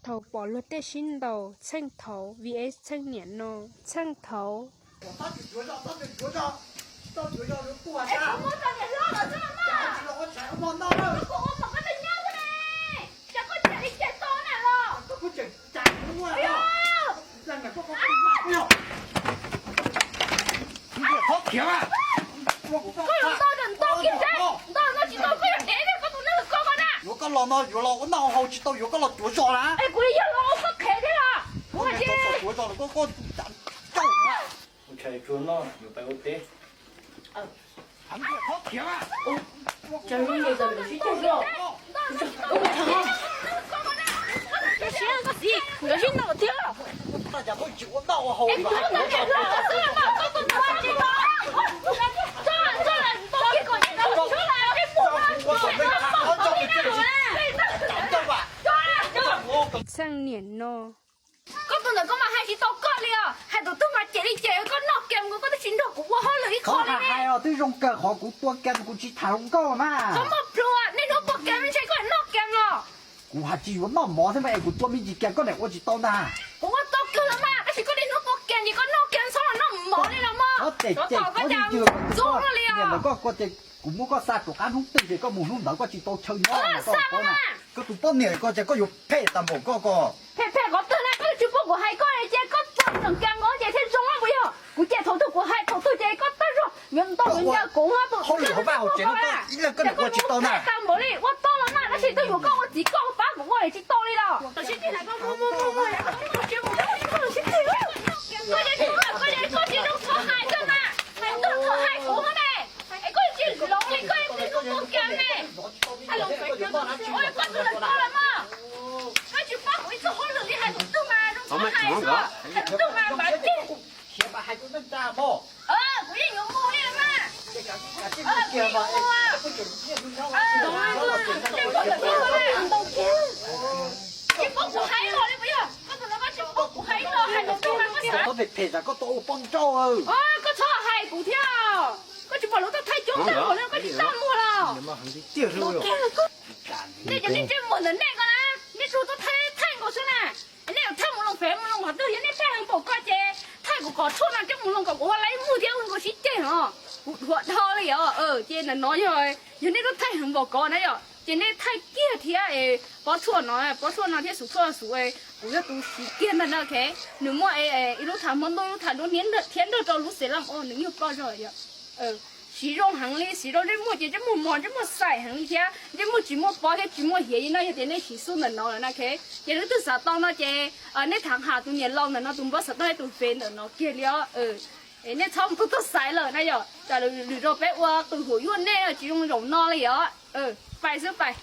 Thaum pom luag tej sib ntaus txheej thaud vs txheej niam no, txheej thaud. Koj yuav tau, tsis tau koj yuav dev, koj tus neeg koj ko na. Yuav koj los no yuav los ua noj hau tsis tau, yuav koj los cuav zos na. Es kuv li yog los ua koj qhev thiab los. Koj cuav zos los koj, koj cav cauj na. Ntshai tsuag noj yuav pais ua teb. Txheej niam no. Koj tus ntawd koj mas hais tsis tau koj li os. Hais tus twg mas cem li cem, koj noj kiag nkaus koj twb tsis nrog kuv ua hauj lwm ib qho li ne. Hais os, twb zoo kawg qhov kuv tua kiag kuv tsis tham hluas nkauj mas. Koj muaj plhus, niaj hnub tua kiag me ntsis koj noj kiag no. Kuv hais tsis yuav noj mov thiab mas es kuv tua me ntsis kiag koj niam ua tsis tau ntag. Kuv ua tau kawg los mas, tab sis koj niaj hnub tua kiag ces koj noj kiag txhob los noj mov li no mog. Koj tes ces koj ntxub li os. Niam ntawd koj, koj ces kuv muab koj xa rov qab hnub twg ces koj mus hnub ntawd koj tsis tau chaw nyob. Koj tus poj niam ko ces koj yuav phem tas npaum koj ko. Phem phem qhov twg na, koj tsis pub kuv hais koj ces koj txog tseem kiag nkaus ces thiaj zoo puas yog? Kuv ces thaum twg kuv hais thaum twg ces koj tag zog, yuav ntaus yuav ncaws kuv. Hauj lwm hauv vaj hauv tsev no koj ib leeg koj niam ua tsis tau na. Tau npaum li ua tau los mas, tab sis twb yuav koj ua txiv koj pab kuv ua tsis tau li los. Koj ces, koj ces koj tsis zoo txhob hais koj mas, hais koj txhob hais kuv ne. Es koj tsis hloov li koj tsis zoo tua kiag ne. Koj tsis pab kuv ib txoj hauj lwm li, hais tus twg mas zoo txhob hais xwb, hais tus twg mas npav ceg. Kuv yeej yuav mus li mas. Tsis pub kuv hais los li puas yog? Koj tus no koj tsis pub kuv hais los, hais tus twg mas koj xav. Koj phem phem tas koj tau ua poj nrauj. Koj txhob hais kuv thiab. Koj tsis pom lub tuaj thaij coob tag npaum li, koj tsis tau muag los. Nej cov nej ntsej muag ntawm nej ko na, nej tsuas tuaj thaij thaij nkaus xwb na. Nej yuav thaij mus loo fev mus loo qhov twg, yog nej thaij heev npaum ko ces thaij kuv qhov tshuaj no coj mus loo kom kuv ua laib muag thiab ua nkaus sib ceg os. Kuv dhuav dhau li os. Ces ntawm no yog, yog nej tuaj thaij heev npaum ko na yom, ces nej thaij kiag thiab es pob tshuaj no, pob tshuaj no thiab xub tshuaj xub, kuv yog tus siv kiag ntag na. Nws muaj ib lub thav hmo ntuj, ib lub thav duab thiab nrog rau lub xev laj, nws yog ploj zog yom. Siv zoo heev li, siv rau ntsej muag ces ntsej muag mos, ntsej muag xaim heev li thiab ntsej muag tsis muaj pob thiab tsis muaj hiav li no. Yog tias nej siv xub ntawm no lawm na, ces leej twg xav tau no ces nej thov ham tus niam laus ntawm no tus npawb xov tooj, tus Face ntawm no kiag li os. Es nej txhob mus tuaj xaiv lawm na yom, tsam lwm zaus peb ua qws huam yuaj nej tsis zoo zaum no li os. Pais xwb pais.